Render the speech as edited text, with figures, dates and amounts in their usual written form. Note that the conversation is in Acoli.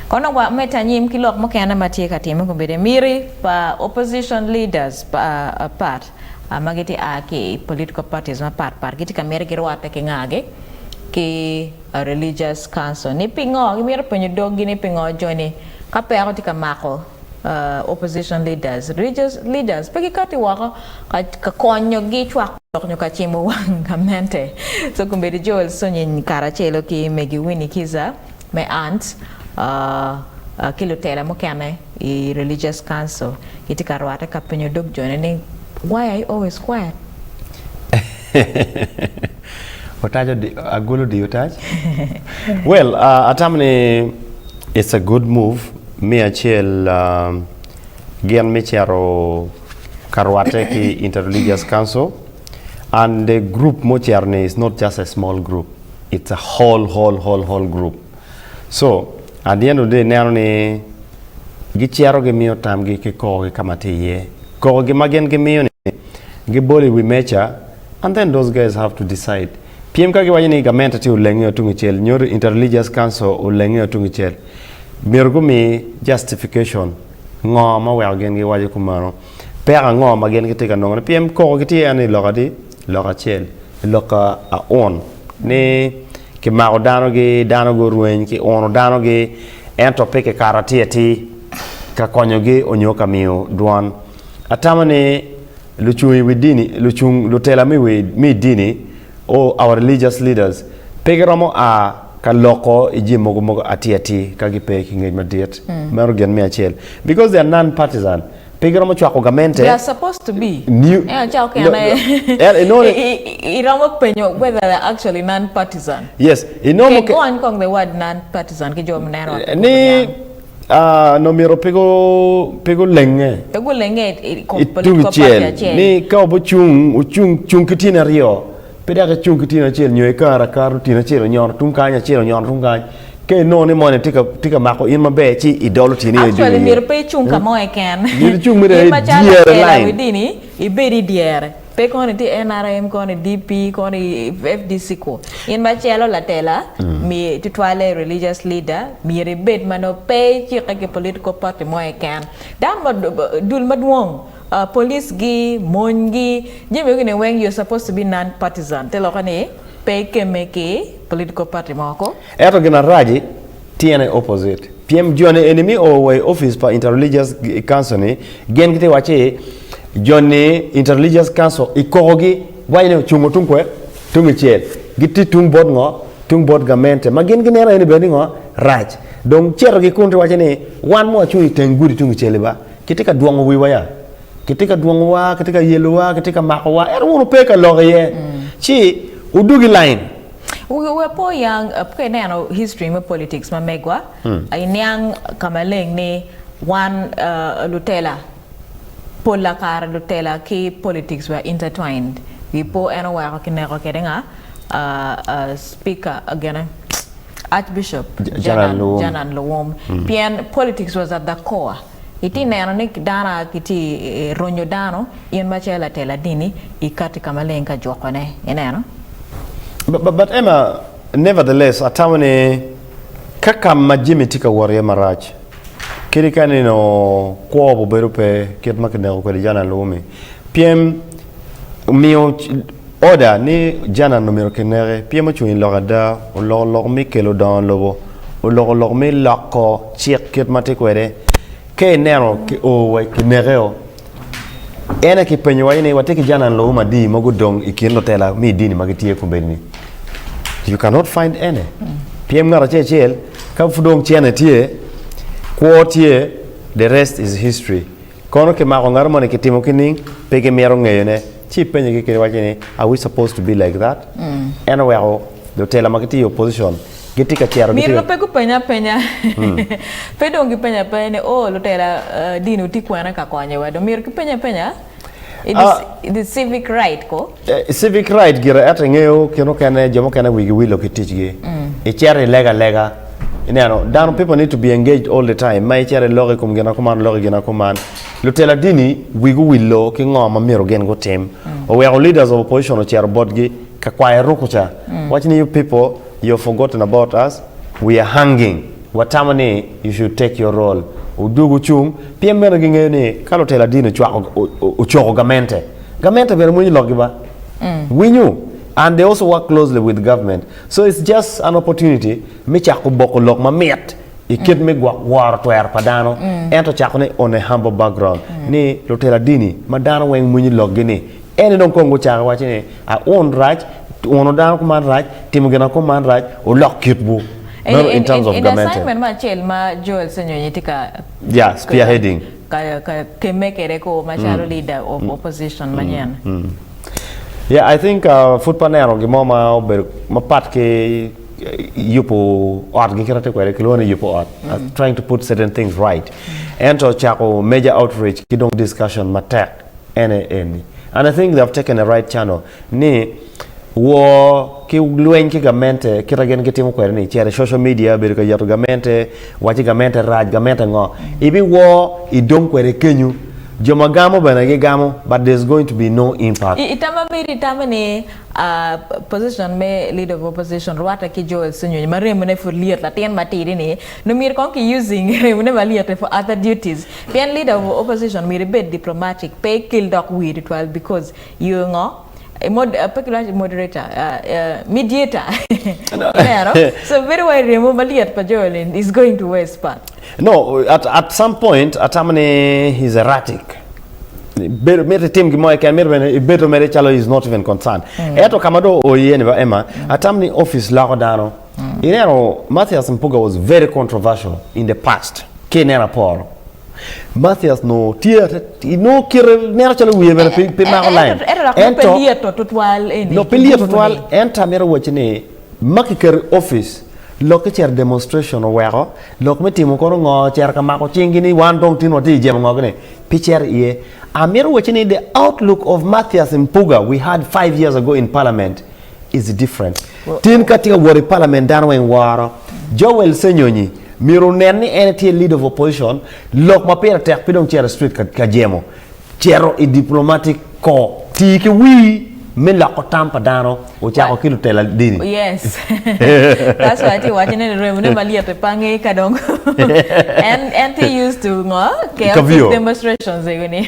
Kono wa medde anyim ki lok mukene ma tye ka timme kombeddi. Miti pa opposition leaders pat ma gitye a ki i political parties mapat pat gitye ka miti girwatte ki ngagi ki religious council ni pingo gimito penyo doggi ni pingo joni ka peko tye ka mako opposition leaders religious leaders pe gikati woko ka konyogi cwako lok nyo ka cimo wang gamente so kombeddi Joel Sonyiny karacelo ki megi Winnie Kiza me Ant ki lutela mukene i Religious Council gitye ka rwate ka penyo dog jone ni Why are you always quiet? Otac agulu odiyo otac? Well, atamo ni it's a good move me acel gin me cito ka rwate ki Inter Religious Council and the group mucito ni is not just a small group. It's a whole whole whole whole group so at the end of the day ineno ni gicito gimiyo tamgi ki kokogi ka ma tye iye kokogi ma gin gimiyo ni gibolo i wi meja and then those guys have to decide pien ka giwaco ni gamente tye olenge tung icel nyo inter religious council olenge tung icel myero gumi justification ngo ma oweko gin giwaco kumeno peko ango ma gin gitye ka nongone pien kokogi tye eni lok adi lok acel. Lok aun ni kimako danogi, dano gurweny, kiuno danogi ento pe kikato atir atir ka konyogi onyo ka miyo dwon. Atamo ni lucung i wi dini, lucung lutela me i dini or our religious leaders pe giromo a ka loko i jami mogo mogo atir atir ka gipe ki ngec madit. Meno gin me acel. Because they are non-partisan. Pe giromo cwako gamente. They are supposed to be. New, Ento ca no, no, okene en inongo ni, iromo penyo whether they are actually non-partisan. yes, inongo Ke ke, gony kong the word non-partisan ki jo ma neno wa pe ni guniang. ah, nongo myero pe gu, pe gulenge Pe gulenge i kom i tung political party icel acel. ni ka wubucung, wucung cung ki tyeni aryo, pe dok icung ki tyeni acel nyo ikaro akara tyeni acel onyono tung kany acel onyono tung kany. Ka inongo ni moni tye ka mako in maber ci idolo tyeni aye ducu Actually iye. myero pe icung ka mo keken. Myero icung mere In i macalo dyere latela line. wi dini ibed i dyere. Pe kono itye NRM kono i DP kono i FDC ku. In macalo latela mi tutwale religious leader myero ibed ma nongo pe icikke ki political party mo keken. Dano ma dul madwong police gi, mony gi, jami magi ni weng you are supposed to be non partisan te lokke ni pe ikemme ki political party mo ko. Ento gin araci tyene opposite. Pien joni eni mi o wa i office pa Interreligious Council ni gin gitye wacci joni Interreligious Council i koko gi waco ni ocungo tung kwe tung icel gitye tung bot ngo tung bot gamente ma gin gineno eni bene ni ngo rac dong cito gi kun tye waco ni wan ma wacung i teng gudi tung icel-li ba kitye ka dwongo wiwa ya kitye ka dwongo wa kitye ka yelo wa kitye ka mako wa ento wun wupe ka lok iye ci wudugi line. Wi po yang ka ineno history me politics ma megwa, iniang ka maleng ni wan lutela pola kare lutela ki politics we are intertwined. Wi po en oweko kineko kede nga speaker gine Archbishop Janan Luwum pien politics was at the core. Itye neno ni dano a kitye ronyo dano in macalo latela dini ikati ka maleng ka jukone ineno? But, but Emma, nevertheless, atamo ni ka ka ma jami tye ka wot iye marac, kadi ka nino kwo obedo pe kit ma kineko kwede Janan Luwum-mi, pien omiyo order ni Janan omyero kineke, pien ocung i lok ada, oloko lok me kelo dongo lobo, oloko lok me loko cik kit ma tye kwede, ka ineno ki o wa kineke-o, En aye kipenyowa ni watye ki janan lobo adi ma gudong i kin lutela me i dini ma gitye kombeddi-ni. You cannot find any. Pyem ngat acel acel ka pud dong cene tye, kwo tye, the rest is history. Kono kimako ngat moni kitimo ki ning, pe gimito ngeyone. Ci ipenye kekeni iwaco ni are we supposed to be like that? En oweko lutela ma gitye i opposition gitye ka cito gitye Myero ka pe gupeny apenya. Pe dong gipeny apenya ni, Oh, lutela dini wutye kwene ka konyowa. Dong myero gipeny apenya i the civic right ko. Civic right gire ento ingeyo kit mukene jo mukene wigi wilo ki ticgi. Icito ilega alega ineno dano people need to be engaged all the time ma icito iloko i kom gin ma kuman iloko i gin ma kuman. Lutela dini wigi owilo ki ngo ma myero gin gutim. Oweko leaders of opposition ocito botgi ka kwayo rukuca. Waco ni you people you have forgotten about us we are hanging. Watamo ni you should take your role. Wudug wucung, pien meno gingeyo ni ka lutela dini ocwako ocoko gamente, gamente bene mwinyo lokgi ba. Winyo. And they also work closely with government. So it's just an opportunity me cako boko lok mamit i kit me gwok woro twero pa dano. Ento cako ni on a humble background ni lutela dini ma dano weng mwinyo lokgi ni En dong kong gucako waco ni, Aun rac, uno dano kuman rac, timo gin kuman rac, wulok kitwu. Meno in terms of In gamente. assignment me acel ma Joel Ssenyonyi tye ka Yeah, spearheading. ka ka kemme kwede ko macalo leader of opposition manyen. Yeah, I think uh, pud pe aneno gin mo ma obedo mapat ki yubo otgi kit ma tye kwede, kilwongo ni yubo ot, uh, trying to put certain things right. Ento cako major outreach ki dong discussion matek En aye eni. And I think they have taken a right channel ni wor ki lweny ki gamente kita gin gitimo kwede ni cito i social media bedo ka yeto gamente waci gamente rac gamente ngo ibi wor idong kwede kenyu jo ma gamo bene gigamo but there's going to be no impact. I tam ma meri itamo ni position me leader of opposition rwate ki Joel Ssenyonyi ma remone pud lyet latin matidi ni nongo myero kong ki using remone malyet-ti for other duties Pien leader of opposition myero ibed diplomatic pe ikel dok wii tutwal because you ngo pe kilwaco moderator mediator ineno so bedo wai remo malyet pa Joel is going to waste part. No, at, at some point atamo ni he's erratic. Bedo mito itim gin mo keken mito bene ibedo mere calo he's not even concerned. Ento kama dong oo iye ni ba Emma, atamo ni office loko dano. Ineno Mathias Mpuga was very controversial in the past. Ki ineno aporo, Mathias nongo tye ate, nongo kite neno calo wiye bene pe, pe mako line. Ento dok nongo pe lyeto tutwal eni. No, pe lyeto tutwal, ento amito wacci ni ma kiketo i opic, lok ki cito i demonstration oweko, lok me timo kono ngo, cito ka mako cinggi ni wan dong tin watye i jemo ngo gini, pe cito iye. Amito wacci ni the outlook of Mathias Mpuga we had five years ago in parliament is different. Tin ka tye ka wot i parliament dano weng woro. Joel Ssenyonyi myero onen ni en etye leader of opposition, lok ma pire tek pe dong cito i street ka jemo. Cito i diplomatic corps, tii ki wii me loko tam pa dano ocako ki lutela dini. Yes. That's why atye waco ni remo ne malyet pangi ka dong en en tye used to ngo chaotic demonstrations ego ni.